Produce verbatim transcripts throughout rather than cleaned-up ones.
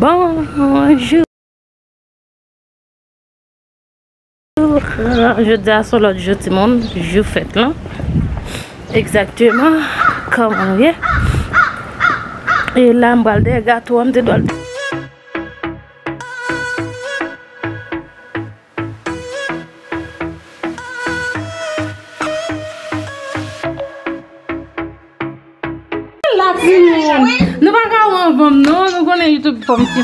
Bonjou. Jodi a se yon lòt jou, timoun. Jou fèt lan. Egzakteman. Kòman nou ye? E la, m pral dèyè gato a, m te dwe al. La, timoun. Nou pa ka wè anvan m, non. Nou konnen YouTube pa m ki.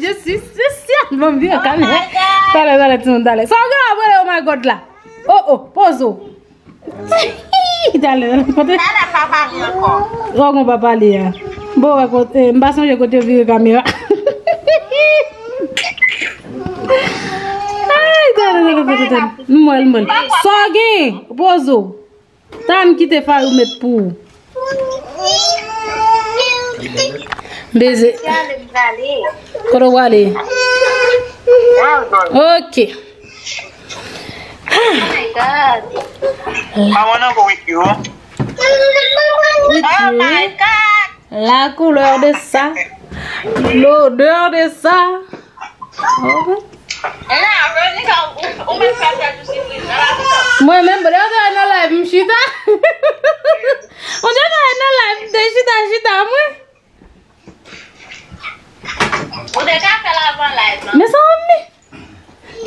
Je suis spécial. Bon, vin kamera. Talè, talè, timoun, talè. Sa w gen la, oh my God la. Oh, oh, pozo. Talè, kote? Talè pa pale ankò. Ou konn pa pale a. Bon, wè kote, m pa sonje kote yo vire kamera. Ay, talè, talè, talè, talè. M wè l, m wè l. Sa w gen? Pozo. Tan kite Farou met pou ou. Beze. Kote w prale? Ok. I wanna go with you. With you. La couleur de ça, l'odeur de ça. Ok. Mwen menm, lè w te nan live, m chita. Ou te nan live, m te chita, chita, mwen. Ou te ka fè l avan live lan. Mezanmi.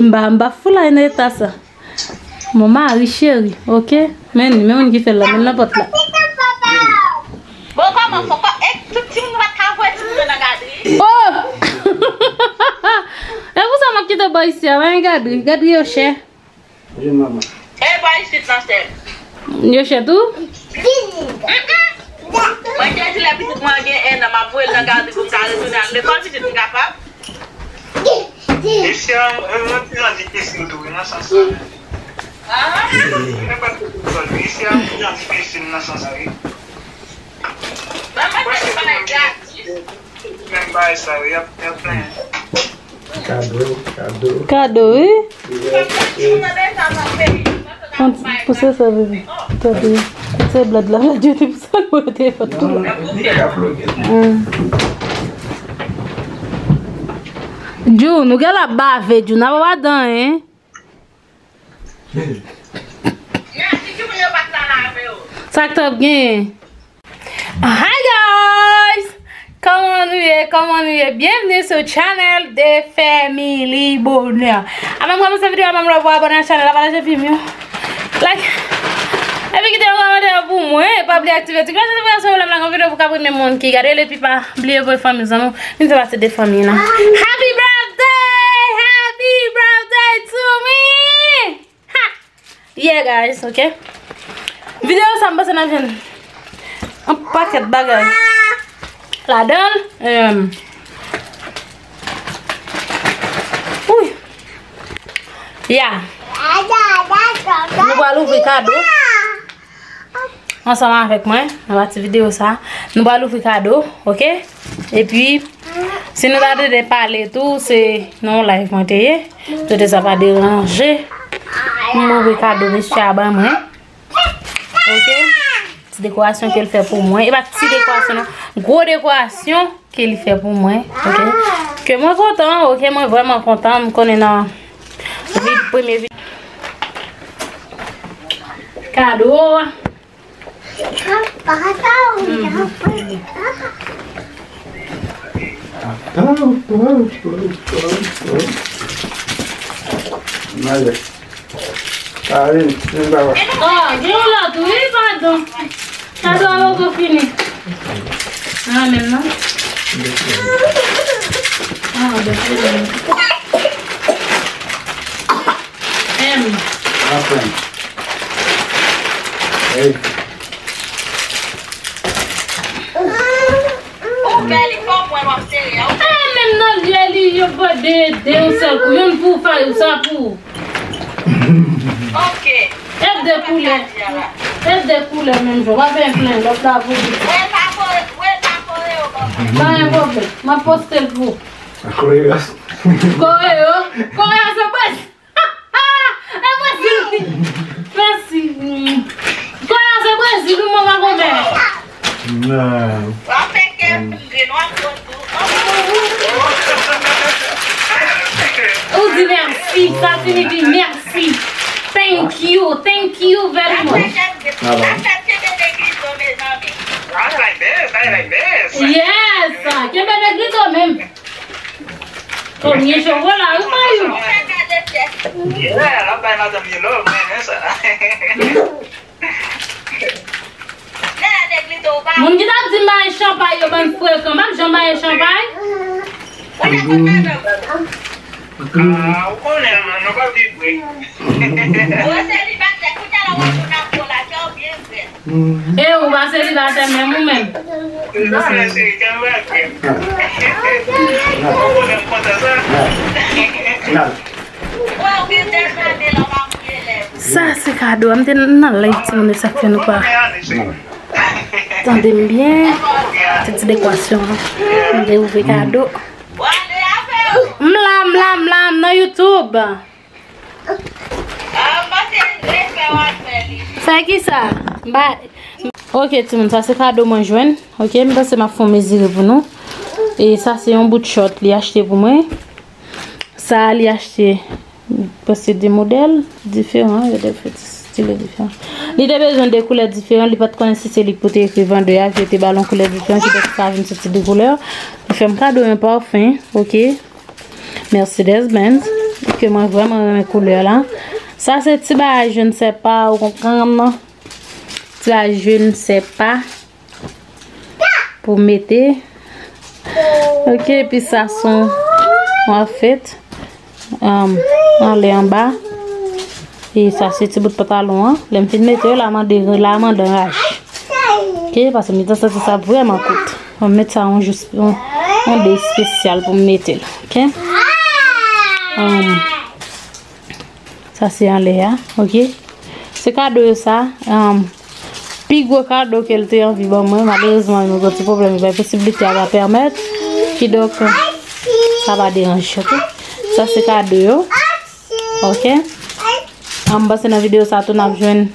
M pa, m pa foulay nan eta sa. Mon mari cheri, ok? Men li, men moun ki fè l la, men l nan pòt la. Bon, kòman, kòman, e tout timoun yo pa t ka voye timoun yo nan gadri? Oh! E pou sa m ap kite bò isi a, pa gen gadri. Gadri yo chè. Vin, manman. E bò isit nan sèl. Yo chè tou? Mwen te di lè pitit mwen gen en an, m ap voye l nan gadri pou l ka retounen al lekòl, pitit m kapab. Mesye a, e, yon ti jan difisil tou, wi, nan sans sa, wi. Nenpòt kote l sòti, mesye a, yon ti jan difisil nan sans sa, wi. Mwen, mwen te di bagay gratis. Menm bagay sa, wi, y ap, y ap plenyen. Kado, kado. Kado, wi. Pou se sa, bebe. Tande. Se blad la, blad yo te pou sa, nou te fè tou. Djou, nou gen la bave, Djou, n ap adan, hein? Sa k t ap gen? Hi guys! Kòman nou ye? Kòman nou ye? Bienvenue sur channel de Family Bonheur. Avan m kòmanse videyo a, m ap love ou abòne ak channel la, pataje film yo. Like. Epi kite yon kòmantè pou mwen. Pa bliye aktive ti klòch notifikasyon pou lè m lage yon videyo pou ka premye moun ki gade l epi pa bliye voye fanmi zanmi w. Vin fè pati de fanmi nan. Happy birthday! Happy birthday to me! Ha! Yeah guys, ok. Videyo sa m panse n ap jwenn yon pakèt bagay ladan l. Em, wi. Ya. Nou pral ouvri kado ansanm avèk mwen nan pati videyo sa. Nou pral ouvri kado, ok? Epi, si nou ta tande pale tou, se nan yon live mwen te ye. Swete sa pa deranje. M ouvri kado mesye a ban mwen. Ok? Ti dekorasyon ke l fè pou mwen. E pa ti dekorasyon, non. Gwo dekorasyon ke li fè pou mwen. Ok? Ke mwen kontan, ok? Mwen vrèman kontan. M konnen nan vid, premye vid. Kado. Ah, gen yon lòt, wi, padon. Kado a poko fini. Ah, menm non. Ah, depi menm. Em. Aprann. Ey. Ou fè li fò pwen w ap sere a, ou fè. Ah, menm nan lye li, yo bòde de yon sèl kou. Youn pou w, Farou, sa pou ou. Ok. Èv de koulè. Èv de koulè menm jan. W ap fè plen, lòt la pou ou. Wè pa kore, wè pa kore yo, bò. Pa gen pwoblèm. M ap poste l pou ou. Kore yo. Kore yo. Kore yo se baz. E Brezil wi. Mèsi. Konya se Brezil wi, manman konbyen. Nan. W ap fè kè m grenn, w ap pran tou. Ou di mèsi, sa fini di mèsi. Thank you, thank you very much. Yes, kenbe negrito menm. Konbyen chokola, wi, Mayou? Moun ki t ap di m bay chanpay yo, bann frekan, m ap janm bay chanpay. Ah, ou konnen, nou pa viv vre. Ou selibatè, kounye a la w ap pran nan kò la, kè w byen frè. E ou pa selibatè menm ou menm? Non, men cheri, kè m pa frè. Ou konnen m kontan sa. Sa se kado a. M te nan live timoun yo, sa k fè nou pa tande m byen. Se ti dekorasyon an. M te ouvri kado. M la, m la, m la, m nan YouTube. Fè kisa? M pa. Ok, timoun, sa se kado mwen jwenn. Ok, m panse m ap fè yon mezire pou nou. E sa se yon bout short li achte pou mwen. Sa li achte, paske de modèl diferan, yo de fè ti stile diferan. Li te bezwen de koulè diferan, li pa t konnen si se li k pou te ekri vandè a, ki te ba l yon koulè diferan, kidonk sa vin soti de koulè. Li fè m kado yon pafen, ok. Mercedes Benz, ke mwen vrèman renmen koulè la. Sa se ti bagay je ne sais pas, ou konprann? Ti bagay je ne sais pas. Pou mete. Ok, epi sa son w ap fèt. Um, anlè anba. E sa se ti bout pantalon an. Lè m fin mete yo, la mande, la mande anraje. Ok, paske mitan santi sa vrèman kout. Mwen met sa yon jou, yon, yon de espesyal pou m mete l. Ok? Um, Sa se anlè a, ok? Se kado yo sa. Um, pi gwo kado ke l te anvi ban mwen, malerezman, nou gen ti pwoblèm, ebyen posiblite a pa pèmèt. Kidonk, sa pa deranje, ok? Sa se kado yo, ok? Um, m panse nan videyo sa tou n ap jwenn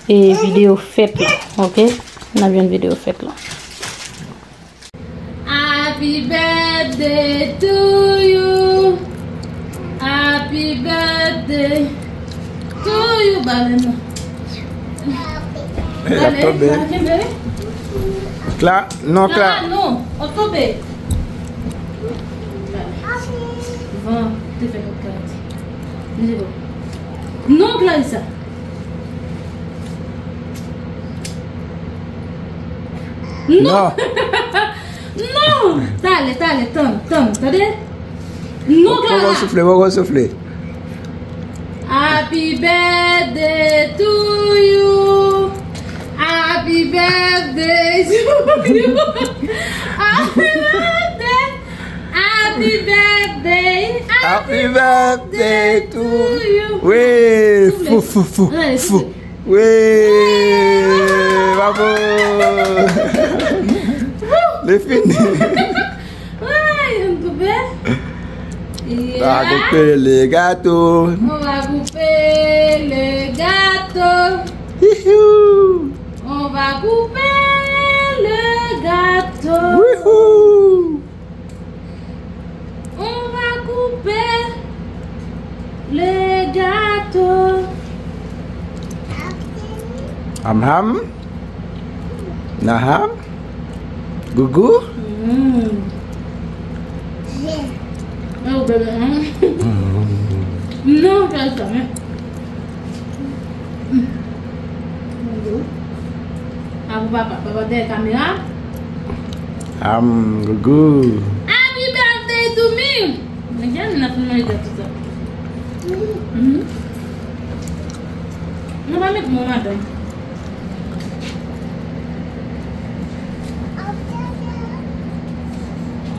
e videyo fèt la, ok? N ap jwenn videyo fèt la. Happy birthday to you. Happy birthday to you. Ba men non. L ap tonbe. Kla, non, Kla. Kla, non. Oktobe. Van te fè nou kati. Non, Clarissa. Non. Non. Non! Talè, talè, tann, tann, tande? Non, Clara! Poko soufle, poko soufle. Happy birthday to you. Happy birthday to you. Happy birthday. Happy birthday. Happy birthday to you. Wi, fou, fou, fou, fou. Wi! Bravo! Li fini. Wi, nou koupe. On va couper le gâteau. On va couper le gâteau. Hihiou. On va couper le gâteau. Wouhou. On va couper le gâteau. Ham ham. Naham. Gougou. Mm. Oh, bébé, hein? Mm. Non, pas ça, hein? Mm. Bonjour. A pou papa, papa dèyè kamera. Am, gougou. Happy birthday to me! Men jan n ap manje tout sa. Mhm. Nou pa met mwen ladan.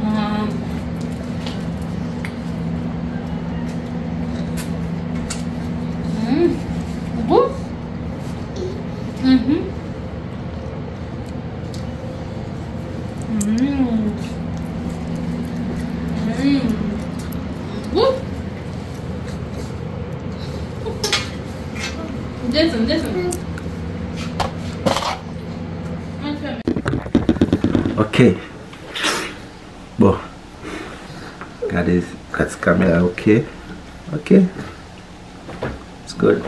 Ah. Mm. Bon. Mhm. Mm. Mm. Bon. Desann, desann. Ann fèmen. Ok. Bon. Gade, gade kamera, ok. Ok. It's good.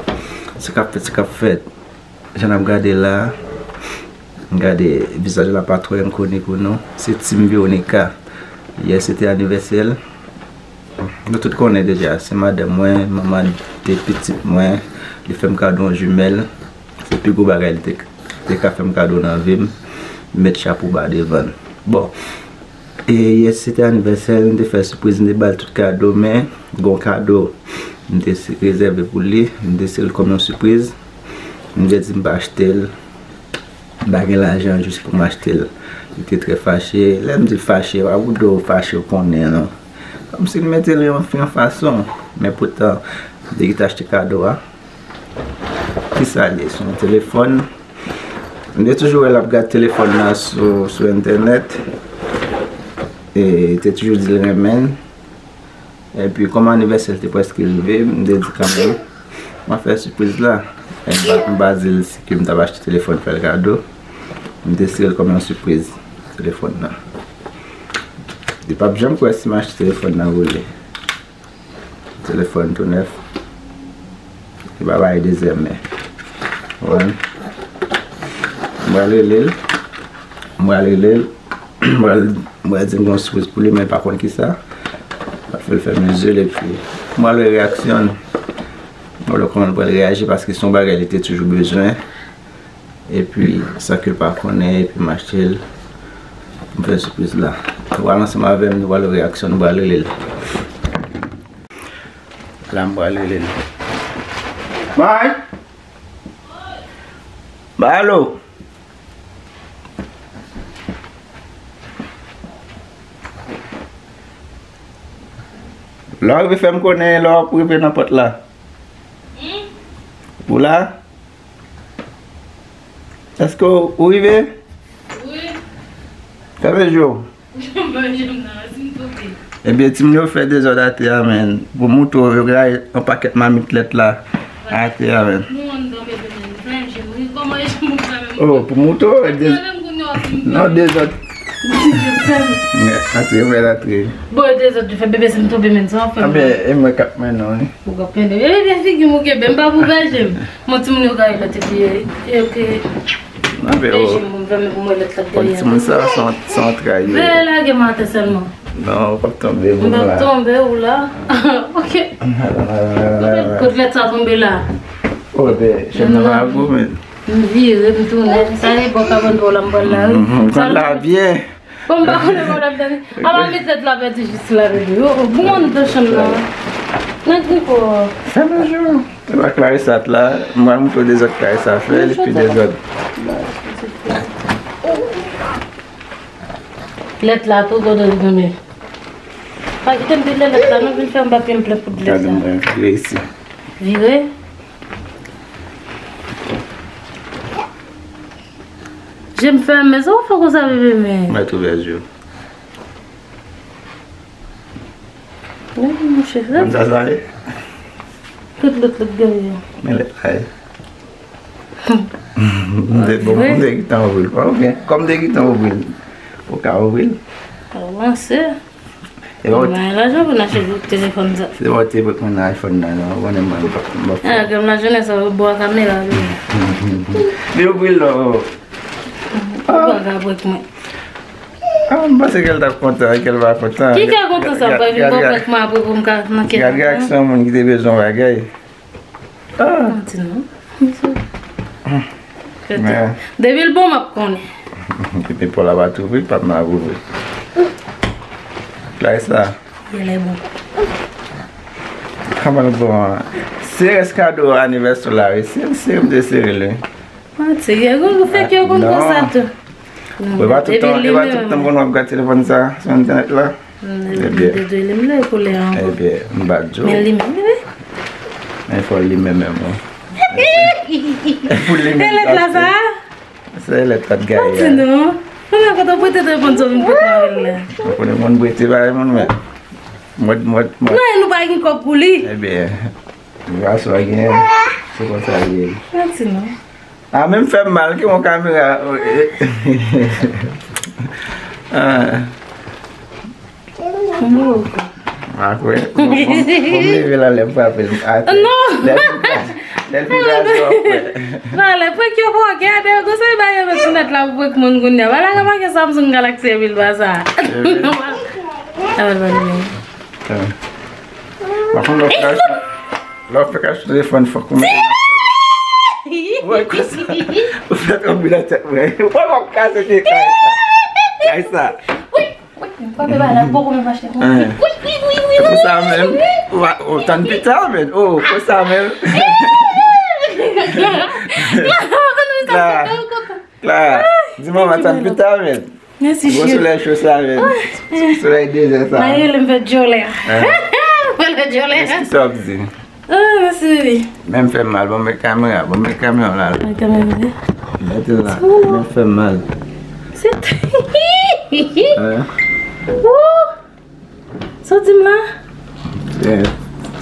Sa k ap fèt, sa k ap fèt. Jan n ap gade la, gade vizaj la pa twò enkoni pou nou. Se Team Veronica. Yè se te anivèsè l. Nou tout konnen deja, se madanm mwen, manman de pitit mwen. Li fè m kado yon jimèl. Se pi gwo bagay li te, te ka fè m kado nan vi m. M met chapo ba devan l. Bon, e yè se te anivèsè l, m te fè sipriz, m te ba l tout kado, men gon kado m te si-, rezève pou li, m te sere l kòm yon sipriz. M te di m pa achte l, m pa gen lajan jis pou m achte l. Li te trè fache. Lè m di fache, pa pou do fache ou konnen non. Kòmsi l mete l yon, yon fason. Men poutan, li te achte kado a. Kisa l ye? Se yon telefòn. M te toujou wè l ap gade telefòn nan sou, sou entènèt. E te toujou di l renmen l. Epi, kòm anivèsè l te prèske rive, m te di kanmenm, m a fè sipriz la. E m pa, m pa di l si ke m t ap achte telefòn fè l kado. M te sere l kòm yon sipriz, telefòn nan. Li p ap janm kwè si m achte telefòn nan pou li. Telefòn tou nèf. Li pa bay dezyèm men. Konprann? M pral rele l. M pral rele l. M pral, m pral di m gon sipriz pou li, men pa konn kisa. M pral fè l fèmen je l epi m pral wè reyaksyon l. M pral wè kòman l pral reyaji, paske se yon bagay li te toujou bezwen. Epi, san ke l pa konnen, epi m achte l. M fè sipriz la. Ou al ansanm avè m, nou pral wè reyaksyon l, nou pral rele l. La, m pral rele l. May! May, alo! Lè w rive, fè m konnen lè w ap rive nan pòt la. Ou la? Èske w, ou rive? Wi. Fèmen je w. Fèmen je m nan, si m tonbe. Ebyen, timoun yo fè dezòd atè a, men. Pou mouton, yo rayi yon pakèt mamit lèt la atè a, men. Nou ann tonbe, men. Fèmen je m, wi. Kòman je m pou fèmen? Oh, pou mouton, de-, non, dezòd. Antre, mwen antre. Bon, dezòd, fè bebe, si m tonbe, men, sa w ap fè m. Anben, e mwen k ap mennen w, wi. Ou k ap mennen. Ebyen, figi m ou kenbe, m pa pou fè je m. Bon, timoun yo ka wè lòt epi, e, e, ok. Anben, oh. Fè je m pou m fèmen pou m wè lòt la dèyè. Konn timoun sa, se yon, se yon tray, wi. Veye lage m atè sèlman. Non, ou p ap tonbe, bon, m p ap tonbe, ou la. Ok. Kote lèt sa tonbe la? Oh, ben, je m nan magou, men. M vire, m tounen. Sa e bò kabann dwòl la, m pral la, wi. Mhm, m pral la byen. Bon, m pa konnen kòman l ap tande. Ala met tèt la pèdi jis la, bebe. Oh, oh, bon, ann nan chanm nan. Nan grifo. Fèmen je w. Se pa Clarissa t la. M pral montre w dezòd Clarissa fè, li pi dezòd. Lèt la, tou, tou, tou, tou, tou. Pa kite m pile lèt la, non, vin fè m papye m plen poud lèt la. Gade m, vire isi. Vire. Je m fèmen, sa w fè konsa, bebe, men? Mèt ouvè je w. Wi, monchè, sa. Konn sa sa ye? Tout lòt lòt gaye. Men lèt la ye. M te, bon, m te gentan ouvri l. Ok, kòm m te gentan ouvri l, ou ka ouvri l. Avanse. E ou gen lajan pou n achte telefòn sa. Se ou te prèt mwen nan iPhone nan, non, ou konnen mwen, mwen, mwen. Ah, gen lajan sa, ou bò kamera, wi. Li ouvri l, non. Ou pa ka prèt mwen. Ah, m panse ke l t ap kontan, ke l pa kontan. Ki ka kontan sa, pa vin bò prèt mwen apre pou m ka nan kè. Gad reyaksyon moun ki te bezwen bagay. Ah. Manti non. Depi l bon, m ap konnen. Depi Paul ap atouvi, p ap mal ouvri. Clarissa. Li bon. Kòman l bon an? Se rès kado anivèsè w la, wi. Se, se m te sere l, wi. Manti, gen gwo fèk yo konn konsa tou. Ou pa tout tan, e pa tout tan konn w ap gad telefòn sa sou entènèt la? Ebyen, m pa di w. Men li menm, wi. Men fò li menm menm, wi. Pou li menm, e lèt la sa? Se lèt la t gaye a. Manti non. Kounye a kote w prete telefòn sa w vin prete avè l la? Ou konnen moun prete bagay moun, men. Mòd, mòd, mòd. Non, e nou pa gen kòb pou li. Ebyen, gason an gen, se konsa l ye. Manti non. Ah, men m fè m mal, ki yon kamera. Ah. Mwen pa kwè. Bon, bon, bon, m leve l anlè m frape l atè. Non. Lè l fin kraze, lè l fin kraze, w ap kwè. Valè, prank yo fò, gade, gon seri bagay yo met sou nèt la pou prank moun kounye a. Valè, remake Samsung Galaxy M mil twa sa. Avan l pa vini. Ah. Mwen konn lè w fè, lè w fè kache telefòn, fòk ou mete. Wè, konsa. Ou fè tranble nan tèt mwen. Wè, w ap kraze pye kay sa. Kay sa. Wi, wi, pa fè bagay la, poko menm achte. Wi, wi, wi, wi, wi. Konsa menm. Ou tann pita, men. Oh, konsa menm. Kla, Kla, di manman tann pita, men. Mèsi, cheri. Gwo solèy cho sa, men. Solèy dezè sa. Mwen rele m fè djòlè. Mwen fè djòlè. Kisa w ap di? Ah, mèsi, bebe. Men m fè m mal, bon, men kamera, bon, men kamera la. Men kamera, bebe. Mete la, men fè m mal. Se Wou! Sa w di m la? Eh,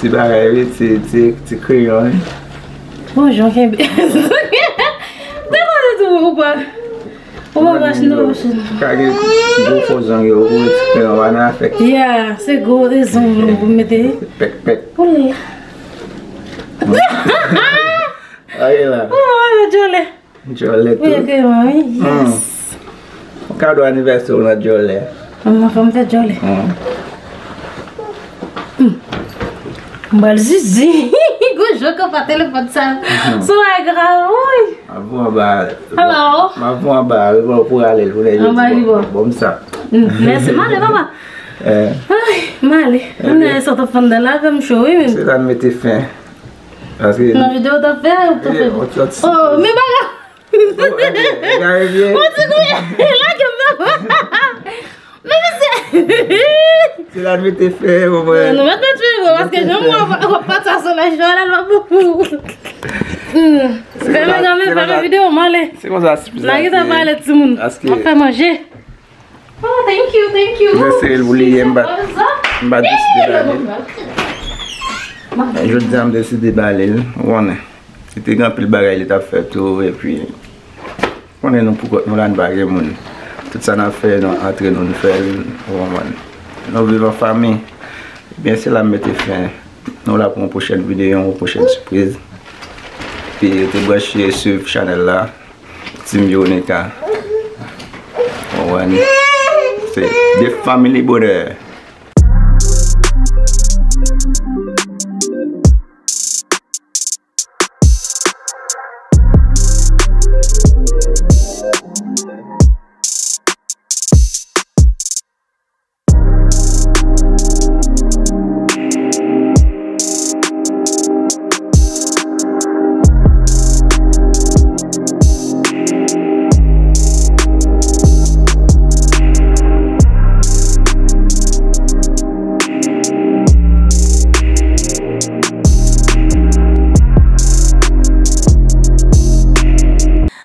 ti bagay, wi, ti, ti, ti kreyon, wi. Bonjou, kenbe. Dakò, se tou, ou pa. Ou pa machin, ou pa machin. Ka gen gwo fo zong yo, ou ti kreyon, pa nan afè. Ya, se gwo rezon pou mete. Pèk, pèk. Poul. Aye la. Oh, ale, djòlè. Djòlè tou. Wi, kreyon, wi. Yes. Yon kado anivèsè w nan djòlè. Mwen fè m fè djòlè. M bal zizi. Gwo jòk pa telefòn sa. Sou a grav, wi. Ap voye anba. Hello. M ap voye anba, wi, bon, pou ale, pou nèg yo di, bon, bon, m sa. Mèsi, m ale, papa. Eh. Ay, m ale. M nan sot ap fann dan la, fè m cho, wi, men. Se la n mete fen. Paske nan videyo w t ap fè, ou t ap fè. Oh, men bagay. Ou ti gouye. Lage m nan. Men mesye. Se la n mete fen, ou konprann? Nou mèt mete fen, paske jan mwen w ap pati a solèy, jò la, l ap bon pou ou. Fèmen, fèmen videyo, m ale. Se konsa, sipriz la. Lage sa pale timoun. Paske m ap fè manje. Oh, thank you, thank you. Mwen sere l pou li ye, m pa, m pa deside ba li. Jodi a, m deside ba li l, ou konnen. Li te gen anpil bagay li t ap fè tou, epi, konnen nou pou kont nou la, n pa gen moun. Tout sa n ap fè, nou antre nou, nou fè l, ou konprann. Nou viv an fanmi. Ebyen, se la m mete fen. Nou la pou yon pwochèn videyo, yon pwochèn sipriz. Epi rete branche, swiv chanèl la. Team Veronica. Ou konprann? Se de family bonè.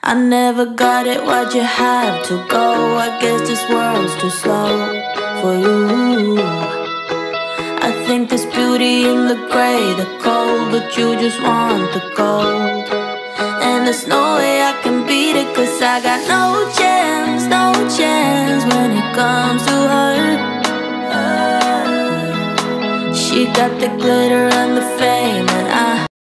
I never got it, why'd you have to go? I guess this world's too slow for you. I think there's beauty in the gray, the cold, but you just want the gold. And there's no way I can beat it, 'cause I got no chance, no chance when it comes to her. She got the glitter and the fame, and I